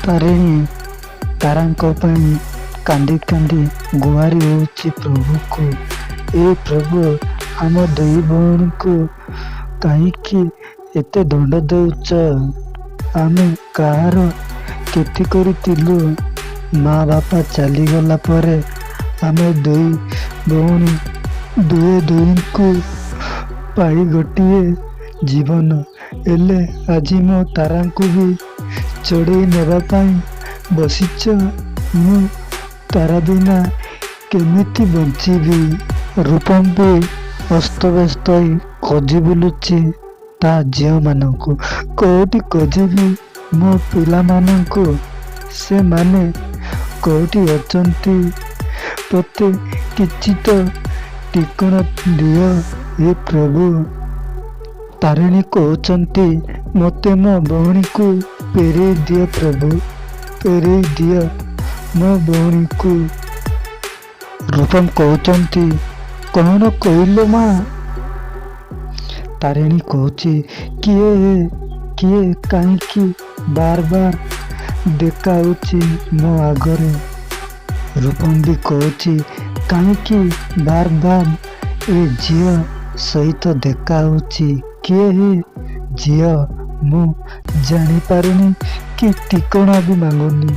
ତାରିଣୀ ତାରାଙ୍କ ପାଇଁ କାନ୍ଦି କାନ୍ଦି ଗୁହାରି ହେଉଛି ପ୍ରଭୁକୁ, ଏ ପ୍ରଭୁ, ଆମ ଦୁଇ ଭଉଣୀଙ୍କୁ କାହିଁକି ଏତେ ଦଣ୍ଡ ଦେଉଛ? ଆମେ କାହାର କ୍ଷତି କରିଥିଲୁ? ମା ବାପା ଚାଲିଗଲା ପରେ ଆମେ ଦୁଇ ଭଉଣୀ ଦୁହେଁ ଦୁହିଁଙ୍କୁ ପାଇ ଗୋଟିଏ ଜୀବନ। ହେଲେ ଆଜି ମୋ ତାରାଙ୍କୁ ବି ଛଡ଼େଇ ନେବା ପାଇଁ ବସିଛ। ମୁଁ ତାରା ବିନା କେମିତି ବଞ୍ଚିବି? ରୂପମ ବି ଅସ୍ତବ୍ୟସ୍ତ ହୋଇ ଖୋଜି ବୁଲୁଛି ତା ଝିଅମାନଙ୍କୁ। କୋଉଠି ଖୋଜିବି ମୋ ପିଲାମାନଙ୍କୁ? ସେମାନେ କୋଉଠି ଅଛନ୍ତି? ମୋତେ କିଛି ତ ଠିକଣା ଦିଅ ହେ ପ୍ରଭୁ। ତାରିଣୀ କହୁଛନ୍ତି, ମୋତେ ମୋ ଭଉଣୀକୁ ଫେରେଇ ଦିଅ ପ୍ରଭୁ, ଫେରେଇ ଦିଅ ମୋ ଭଉଣୀକୁ। ରୂପମ କହୁଛନ୍ତି, କଣ କହିଲ ମା? ତାରିଣୀ କହୁଛି, କିଏ ଏ? କିଏ, କାହିଁକି ବାର ବାର ଦେଖାଉଛି ମୋ ଆଗରେ? ରୂପମ ବି କହୁଛି, କାହିଁକି ବାର ବାର ଏ ଝିଅ ସହିତ ଦେଖା ହେଉଛି? କିଏ ଏ ଝିଅ? ମୁଁ ଜାଣିପାରୁନି କି ଠିକଣା ବି ମାଗୁନି।